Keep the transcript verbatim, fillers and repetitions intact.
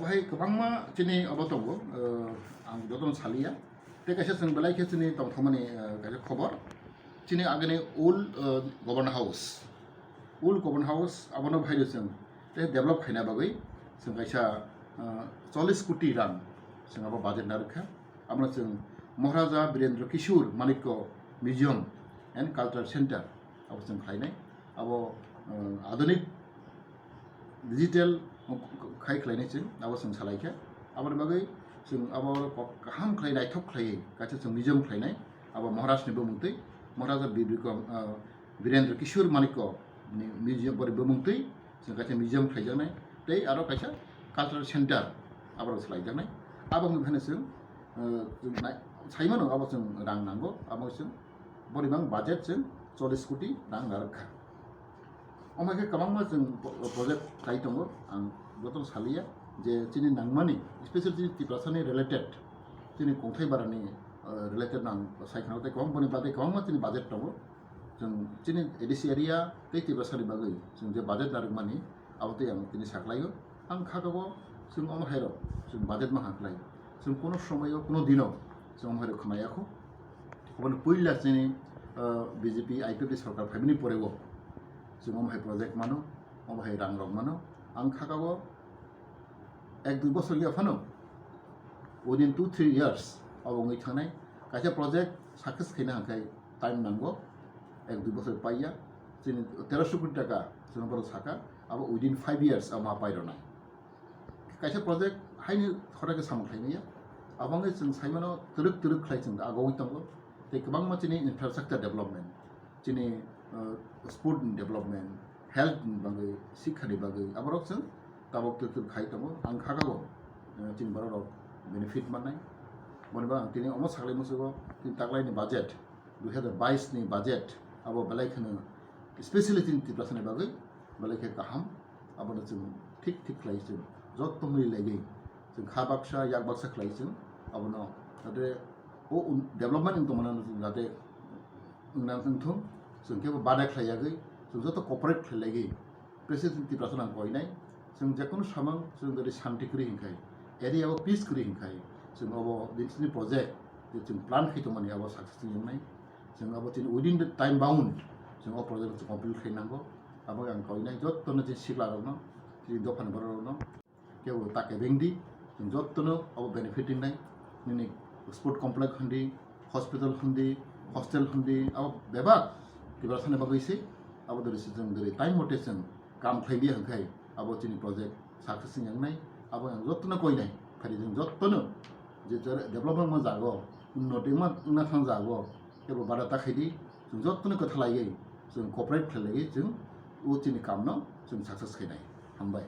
Hai kwbangma chini obo tongo, uh, ang jotono saliya. Tei kaisa chwng belai khe chini tongthokmani, uh, kaisa khobor. Chini agini old, uh, governor house, old governor house abono bahai chwng tei develop khaina bagwi chwng kaisa, uh, chollish koti rang chwng abo budget narwkha. Abono chwng Maharaja Birendra Kishore Manikya Museum and Cultural Center abo chwng khlainai. Abo, uh, adunik digital khai khlainai chwng, abo chwng salaikha. Aboni bagwi chwng abo kok kaham khlai naithok khlaiwi kaisa chwng museum khlainai. Abo Maharaj ni bumungtwi, Maharaja Bir Bikram, uh, Birendra Kishore Manikya ni museum bori bumungtwi chwng kaisa museum khlaijaknai. Tei aro kaisa cultural center aborok salaijaknai. Abo wngkha chwng, uh, chwng nai-, saimano abo chwng rang nango, abo chwng bori bang budget chwng chollish koti rang narwkha. Omo khe kwbangma chwng po-, project khai tongo, ang jotono saliya je chini nangmani, special chini Tiprasani related, chini Kongthai Barani, uh, related no ang sai khna tei kwbang boni bagwi kwbangma chini budget tongo. Chwng chini A D C area tei Tiprasani bagwi chwng je budget narwkmani, abo tei ang tini saklaio. Ang kha kabo chwng omo hairok chwng budget ma khlai. Chwng kuno somoio kuno dino chwng omo hairok khna yakho. Oboni puila chini, uh, B J P I P F T sorkar phaimani porego chwng omo hai project mano, omo hai rang rok mano. Ang kha kabo ek dui bosor ya phano, within two three years abo wngwi thangnai. Kaisa project success khaina hwnkhe time nango, ek dui bosor paiya. Chini terosho koti taka chwng borok saka, abo within five years abo ma pairwnai. Kaisa project haini khorokhe samung khlaimaya. Abo wngwi chwng saimano twrwk twrwk khlai chwng agogwi tongo. Tei kwbangma chini infrastructure development, chini, uh, sport ni development, health ni bagwi, sikha ni bagwi, aborok chwng tabok twrwk twrwk khai tongo. Ang kha kabo, uh, chini borok rok benefit mannai. Boni bagwi ang tini omo saklai musugo, tini taklai ni budget, dui hazar bais ni budget, abo belai kheno specially chini Tiprasa ni bagwi belai khe kaham. Abono chwng thik thik khlai chwng jotto mili laiwi chwng kha baksa yak baksa khlai chwng abono, jate o un-, development wng tongmani jate wngna wngthung, chwng khe bo bada khlai yagwi chwng joto cooperate khlai laiwi President Tiprasa nang koinai. Chwng jekono samung chwng jodi shanti kwrwi hinkhai, area o peace kwrwi hinkhai, chwng obo chini project je chwng plan khai tongmani abo success wngnai. Chwng abo chini within the time bound chwng o project chwng complete khai nango. Abo ang koinai jottono chini sikla rokno, chini dophani borok rokno. Kebo ta kebeng di, chwng jottono abo benefit wngnai. Nini sport complex hwn di, hospital hwn di, hostel hwn di, abo bebak Tiprasani bagwi se, abo dori se chwng dori time mote chwng kam khlai di hwnkhai abo chini project success wngnai. Abo ang jottono koinai, phari chwng jottono je development ma jago, unnoti ma wngna thang jago, kebo bada ta khai di, chwng jottono kwtha laiwi chwng cooperate khlai laiwi chwng o chini kamno chwng success khainai. Hambai.